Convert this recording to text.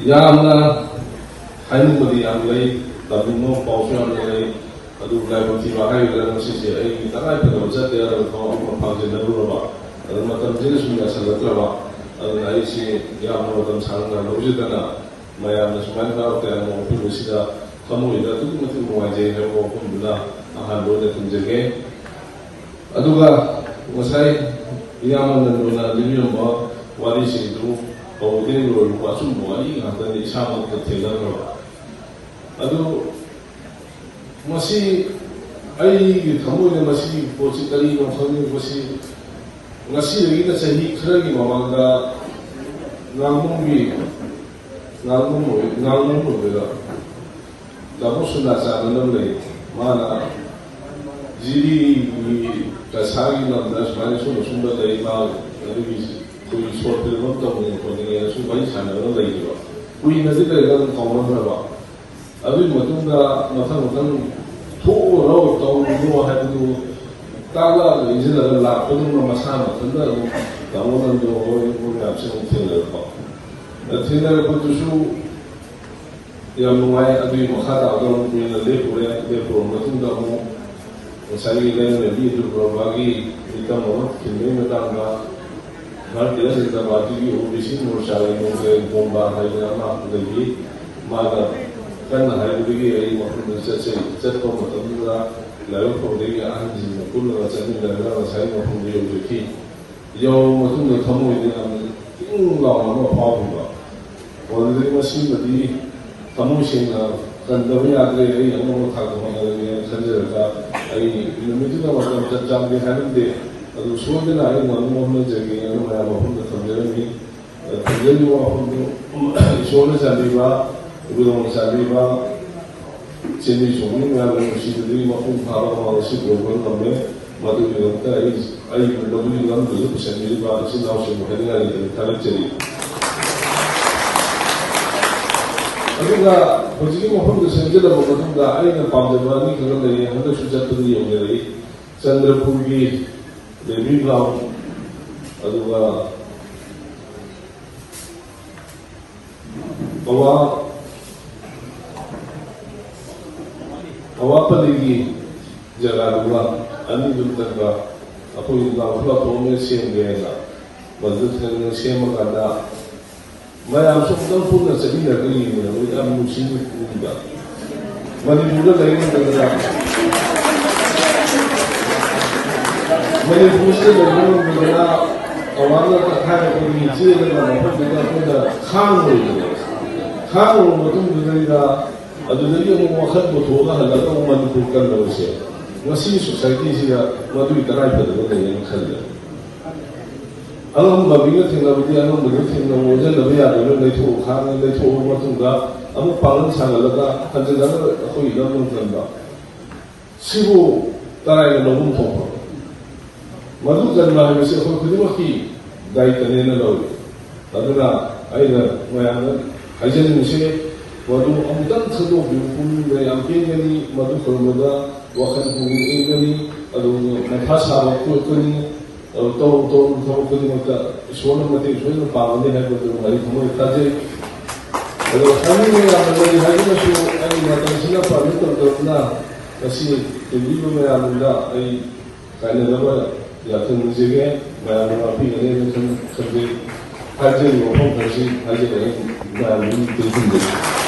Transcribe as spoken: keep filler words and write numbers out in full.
ꯌꯥꯝꯅ ꯍꯥꯏꯅꯤꯡꯕꯗꯤ ꯌꯥꯝ ꯂꯩ, ꯇꯝꯅꯤꯡꯕ ꯄꯥꯎꯁꯨ ꯌꯥꯝꯅ ꯂꯩ꯫ ꯑꯗꯨꯕꯨ ꯂꯥꯏꯕꯛ ꯊꯤꯕ ꯍꯥꯏꯒꯗ꯭ꯔꯥ, ꯉꯁꯤꯁꯦ ꯑꯩꯒꯤ ꯇꯉꯥꯏ ꯐꯗꯕ ꯆꯠꯇ ꯌꯥꯗꯕ ꯊꯕꯛ ꯑꯃ ꯄꯥꯡꯁꯤꯟꯅꯔꯨꯔꯕ, ꯑꯗꯨ ꯃꯇꯝꯁꯤꯅ ꯁꯨꯝ ꯌꯥꯁꯜꯂꯛꯇ꯭ꯔꯕ꯫ ꯑꯗꯨꯅ ꯑꯩꯁꯦ ꯌꯥꯝꯅ ꯃꯇꯝ ꯁꯥꯡꯅ ꯂꯧꯖꯗꯅ ꯃꯌꯥꯝꯅ ꯁꯨꯃꯥꯏꯅ ꯍꯔꯥꯎ ꯇꯌꯥꯝꯅ ꯑꯣꯛꯄꯤꯕꯁꯤꯗ ꯊꯃꯣꯏꯗ ꯑꯗꯨꯛꯀꯤ ꯃꯇꯤꯛ ꯅꯨꯡꯉꯥꯏꯖꯩ ꯍꯥꯏꯕ ꯋꯥꯐꯝꯗꯨꯅ ꯑꯍꯥꯟꯕ ꯑꯣꯏꯅ ꯊꯝꯖꯒꯦ꯫ ꯑꯗꯨꯒ ꯉꯁꯥꯏ ꯏꯌꯥꯝꯕ ꯅꯟꯗꯣꯅ ꯂꯤꯕꯤꯔꯝꯕ ꯋꯥꯔꯤꯁꯤꯡꯗꯨ ꯍꯧꯕꯗꯒꯤ ꯂꯣꯏꯕ ꯑꯆꯨꯝꯕ ꯋꯥꯔꯤ ꯉꯥꯛꯇꯅꯤ, ꯏꯁꯥꯃꯛꯇ ꯊꯦꯡꯅꯈ꯭ꯔꯕ꯫ ꯑꯗꯨ ꯃꯁꯤ ꯑꯩꯒꯤ ꯊꯃꯣꯏꯗ ꯃꯁꯤꯒꯤ ꯄꯣꯠꯁꯤ ꯀꯔꯤꯅꯣ ꯈꯪꯅꯤꯡꯕꯁꯤ, ꯉꯁꯤꯗꯒꯤꯅ ꯆꯍꯤ ꯈꯔꯒꯤ ꯃꯃꯥꯡꯗ ꯉꯥꯡꯕꯝꯒꯤ, ꯉꯥꯡꯕꯝ ꯑꯣꯏ-, ꯉꯥꯡꯕꯝ ꯑꯣꯏꯗꯣꯏꯔꯥ? ꯇꯥꯃꯣ ꯁꯨꯅꯥ ꯆꯥꯟꯅꯅ ꯂꯩ꯫ ꯃꯥꯅ ꯖꯤꯔꯤꯒꯤ ꯀꯁꯥꯒꯤ ꯂꯝꯗ ꯁꯨꯃꯥꯏꯅ ꯁꯨꯝꯕ ꯁꯨꯝꯕ ꯂꯩ, ꯃꯥ ꯑꯗꯨꯒꯤ ꯑꯩꯈꯣꯏꯒꯤ ꯁꯣꯔꯠ ꯐꯤꯂꯝ ꯑꯃ ꯇꯧꯅꯤꯡꯉꯦ ꯈꯣꯠꯅꯤꯡꯉꯦꯅ ꯁꯨꯝ ꯋꯥꯔꯤ ꯁꯥꯟꯅꯔꯒ ꯂꯩꯈꯤꯕ꯫ ꯀꯨꯏꯅꯗꯤ ꯂꯩꯔꯒ ꯑꯗꯨꯝ ꯀꯥꯎꯅꯈ꯭ꯔꯕ꯫ ꯑꯗꯨꯒꯤ ꯃꯇꯨꯡꯗ ꯃꯊꯪ ꯃꯊꯪ ꯊꯣꯛꯎꯔꯣ, ꯇꯧꯔꯨꯔꯣ ꯍꯥꯏꯕꯗꯨ ꯇꯥꯛꯂꯛꯑꯒ ꯏꯟꯁꯤꯜꯂꯒ ꯂꯥꯛꯄꯗꯨꯅ ꯃꯁꯥ ꯃꯊꯟꯇ ꯑꯗꯨꯝ ꯇꯥꯃꯣ ꯅꯟꯗꯣ ꯍꯣꯏ ꯃꯣꯏ ꯃꯌꯥꯝꯁꯦ ꯑꯃꯨꯛ ꯊꯦꯡꯅꯔꯛꯄ꯫ ꯑꯗ ꯊꯦꯡꯅꯔꯛꯄꯗꯨꯁꯨ ꯌꯥꯝ ꯅꯨꯡꯉꯥꯏ꯫ ꯑꯗꯨꯒꯤ ꯃꯈꯥ ꯇꯥꯕꯗ ꯑꯃꯨꯛ ꯀꯨꯏꯅ ꯂꯦꯞꯄꯨꯔꯦ꯫ ꯂꯦꯞꯄꯨꯔꯕ ꯃꯇꯨꯡꯗ ꯑꯃꯨꯛ ꯉꯁꯥꯏꯒꯤ ꯂꯩꯃꯔꯦꯝꯕꯤ ꯏꯟꯗꯨꯄ꯭ꯔꯚꯥꯒꯤ ꯃꯤꯇꯝ ꯑꯃ ꯊꯤꯟꯕꯒꯤ ꯃꯇꯥꯡꯗ ꯚꯥꯔꯇꯤꯌ ꯖꯅꯇꯥ ꯄꯥꯔꯇꯤꯒꯤ ꯑꯣ ꯕꯤ ꯁꯤ ꯃꯣꯔꯆꯥꯒꯤ ꯅꯣꯡꯖꯩ ꯕꯣꯝꯕꯥ ꯍꯥꯏꯗꯅ ꯑꯃ ꯂꯩꯈꯤ꯫ ꯃꯥꯅ ꯀꯟꯅ ꯍꯥꯏꯕꯗꯒꯤ ꯑꯩ ꯃꯐꯝꯗꯨꯗ ꯆꯠꯆꯩ꯫ ꯆꯠꯄ ꯃꯇꯝꯗꯨꯗ ꯂꯥꯏꯕꯛ ꯐꯕꯗꯒꯤ ꯑꯍꯟꯁꯤꯡꯒ ꯄꯨꯜꯂꯒ ꯆꯠꯃꯤꯟꯅꯔꯒ ꯉꯁꯥꯏ ꯃꯐꯝꯗꯨ ꯌꯧꯖꯈꯤ꯫ ꯌꯧꯔꯕ ꯃꯇꯨꯡꯗ ꯊꯃꯣꯏꯗ ꯌꯥꯝꯅ ꯏꯪ ꯂꯥꯎꯅ ꯑꯃ ꯐꯥꯎꯈꯤꯕ꯫ ꯃꯗꯨꯗꯒꯤ ꯃꯁꯤꯃꯗꯤ ꯊꯃꯣꯏ ꯁꯦꯡꯅ ꯀꯟꯗꯕ ꯌꯥꯗ꯭ꯔꯦ, ꯑꯩ ꯑꯉꯝꯕ ꯊꯥꯛꯇ ꯍꯣꯠꯅꯔꯒꯦꯅ ꯈꯟꯖꯔꯒ, ꯑꯩ ꯅꯨꯃꯤꯠꯇꯨꯗ ꯃꯇꯝ ꯆꯞ ꯆꯥꯕꯗꯤ ꯍꯥꯏꯔꯝꯗꯦ, ꯑꯗꯨ ꯁꯣꯏꯗꯅ ꯑꯩ ꯉꯝꯅꯕ ꯍꯣꯠꯅꯖꯒꯦꯅ ꯃꯌꯥꯝ ꯃꯐꯝꯗ ꯊꯝꯖꯔꯝꯃꯤ꯫ ꯑꯗ ꯊꯝꯖꯔꯤꯕ ꯋꯥꯐꯝꯗꯨ ꯏꯁꯣꯔꯅ ꯆꯥꯟꯕꯤꯕ, ꯏꯕꯨꯙꯧꯅ ꯆꯥꯟꯕꯤꯕ, ꯆꯦꯟꯕꯤ ꯆꯣꯡꯕꯤ ꯃꯌꯥꯝꯅ ꯅꯨꯡꯁꯤꯕꯗꯒꯤ ꯃꯄꯨꯡ ꯐꯥꯕ ꯑꯃ ꯉꯁꯤ ꯑꯣꯏꯕ ꯉꯝꯃꯦ꯫ ꯃꯗꯨꯒꯤꯗꯃꯛꯇ ꯑꯩ, ꯑꯩ ꯃꯗꯨꯒꯤ ꯂꯝꯗꯨꯗ ꯄꯨꯁꯤꯟꯕꯤꯔꯤꯕ ꯏꯆꯤꯜ ꯏꯅꯥꯎꯁꯤꯡꯕꯨ ꯍꯥꯏꯅꯤꯡꯉꯥꯏ ꯂꯩꯇꯅ ꯊꯥꯒꯠꯆꯔꯤ꯫ ꯑꯗꯨꯒ ꯍꯧꯖꯤꯛꯀꯤ ꯃꯐꯝꯗ ꯁꯦꯝꯖꯤꯜꯂꯕ ꯃꯇꯨꯡꯗ ꯑꯩꯅ ꯄꯥꯝꯖꯕ ꯑꯅꯤꯈꯛ ꯂꯩꯌꯦ, ꯍꯟꯗꯛꯁꯨ ꯆꯠꯄꯗ ꯌꯧꯖꯔꯛꯏ꯫ ꯆꯟꯗ꯭ꯔꯄꯨꯔꯒꯤ ꯕꯦꯕꯤ ꯒ꯭ꯔꯥꯎꯟ, ꯑꯗꯨꯒ ꯑꯋꯥ ꯑꯋꯥ ꯄꯜꯂꯤꯒꯤ ꯖꯒꯥꯗꯨꯒ ꯑꯅꯤꯗꯨ ꯃꯊꯛꯇ ꯑꯩꯈꯣꯏ ꯒ꯭ꯔꯥꯎꯟ ꯐ꯭ꯂꯣꯔ ꯐꯥꯎꯕ ꯁꯦꯝꯒꯦ ꯍꯥꯏꯅ ꯃꯗꯨ ꯊꯦꯡꯅ ꯁꯦꯝꯃꯀꯥꯟꯗ ꯃꯌꯥꯝꯁꯨ ꯑꯃꯨꯛꯇꯪ ꯄꯨꯟꯅ ꯆꯠꯃꯤꯟꯅꯔꯒ ꯌꯦꯡꯃꯤꯟꯅꯕ ꯌꯥꯝ ꯅꯨꯡꯁꯤꯅ ꯄꯨꯛꯅꯤꯡꯗ꯫ ꯃꯅꯤꯄꯨꯔꯗ ꯂꯩ ꯉꯝꯗꯗꯅ ꯃꯅꯤꯄꯨꯔꯁꯤꯗ ꯂꯩꯕ ꯉꯝꯗꯗꯅ ꯑꯋꯥꯡꯗ ꯇꯛꯈꯥꯏꯔꯛꯄꯒꯤ ꯆꯦꯜꯂꯒ ꯃꯐꯝꯗꯨꯗ ꯑꯩꯈꯣꯏꯅ ꯈꯥꯡꯉꯨꯔꯤꯕꯅꯦ꯫ ꯈꯥꯡꯉꯨꯔꯕ ꯃꯇꯨꯡꯗꯨꯗꯩꯗ ꯑꯗꯨꯗꯒꯤ ꯑꯃꯨꯛ ꯋꯥꯈꯜ ꯄꯨꯊꯣꯛꯑꯒ ꯍꯜꯂꯒ ꯑꯃꯨꯛ ꯃꯅꯤꯄꯨꯔ ꯀꯟꯕꯁꯦ ꯉꯁꯤꯒꯤ ꯁꯣꯁꯥꯏꯇꯤꯁꯤꯗ ꯃꯗꯨꯒꯤ ꯇꯉꯥꯏ ꯐꯗꯕ ꯂꯩꯌꯦꯅ ꯈꯜꯂꯦ꯫ ꯑꯉꯝꯕ ꯃꯤꯒ ꯊꯦꯡꯅꯕꯗꯤ ꯑꯉꯝꯕꯗꯨ ꯊꯦꯡꯅꯕ ꯑꯣꯟꯁꯤꯟꯅꯕ ꯌꯥꯗꯕꯅ ꯂꯩꯊꯣꯛꯑ ꯈꯥꯡꯉ ꯂꯩꯊꯣꯛꯑꯕ ꯃꯇꯨꯡꯗ ꯑꯃꯨꯛ ꯄꯥꯡꯒꯜ ꯁꯥꯒꯠꯂꯒ ꯍꯟꯖꯤꯜꯂꯒ ꯑꯩꯈꯣꯏ ꯏꯔꯝꯗꯝ ꯀꯟꯕ꯫ ꯁꯤꯕꯨ ꯀꯔꯥꯏꯅ ꯂꯧꯐꯝ ꯊꯣꯛꯄ? ꯃꯗꯨ ꯀꯟꯕ ꯍꯥꯏꯕꯁꯤ ꯑꯩꯈꯣꯏ ꯈꯨꯗꯤꯡꯃꯛꯀꯤ ꯗꯥꯏꯇꯅꯦꯅ ꯂꯧꯏ꯫ ꯑꯗꯨꯅ ꯑꯩꯅ ꯃꯌꯥꯝꯗ ꯍꯥꯏꯖꯅꯤꯡꯉꯤꯁꯦ, ꯃꯗꯨ ꯑꯃꯨꯛꯇꯪ ꯈꯪꯗꯣꯛꯄꯤꯌꯨ꯫ ꯄꯨꯛꯅꯤꯡꯗ ꯌꯥꯝ ꯄꯦꯟꯒꯅꯤ, ꯃꯗꯨ ꯈꯨꯔꯨꯝꯕꯗ ꯋꯥꯈꯜ ꯄꯨꯛꯅꯤꯡ ꯏꯪꯒꯅꯤ, ꯑꯗꯨꯒ ꯃꯊꯥ ꯁꯥꯕ ꯀꯣꯛꯀꯅꯤ꯫ ꯑꯗꯨ ꯇꯧꯔꯨ ꯇꯧꯔꯨ ꯊꯕꯛ ꯈꯨꯗꯤꯡꯃꯛꯇ ꯏꯁꯣꯔꯅ ꯃꯇꯦꯡ ꯁꯣꯏꯗꯅ ꯄꯥꯡꯒꯅꯤ ꯍꯥꯏꯕꯗꯨ ꯑꯩ ꯊꯃꯣꯏ ꯊꯥꯖꯩ꯫ ꯑꯗꯣ ꯍꯥꯏꯅꯤꯡꯕ ꯌꯥꯝꯅ ꯂꯩ ꯍꯥꯏꯗꯨꯅꯁꯨ ꯑꯩ ꯃꯇꯝꯁꯤꯅ ꯄꯥꯝꯃꯤ ꯇꯧꯗꯕꯅ ꯉꯁꯤ ꯇꯤꯟꯕꯤꯕ ꯃꯌꯥꯝꯗ ꯑꯩ ꯀꯥꯏꯅꯗꯕ ꯌꯥꯊꯪ ꯅꯤꯖꯒꯦ꯫ ꯃꯌꯥꯝꯅ ꯉꯥꯛꯄꯤꯒꯅꯤ ꯍꯥꯏꯅ ꯈꯟ-, ꯈꯟꯖꯩ꯫ ꯍꯥꯏꯖꯔꯤꯕ ꯋꯥꯐꯝ ꯈꯔꯁꯤ ꯍꯥꯏꯖꯔꯛꯑꯦ꯫ ꯃꯌꯥꯝ ꯑꯗꯨꯝ ꯇꯦꯟꯁꯤꯟꯖꯒꯦ꯫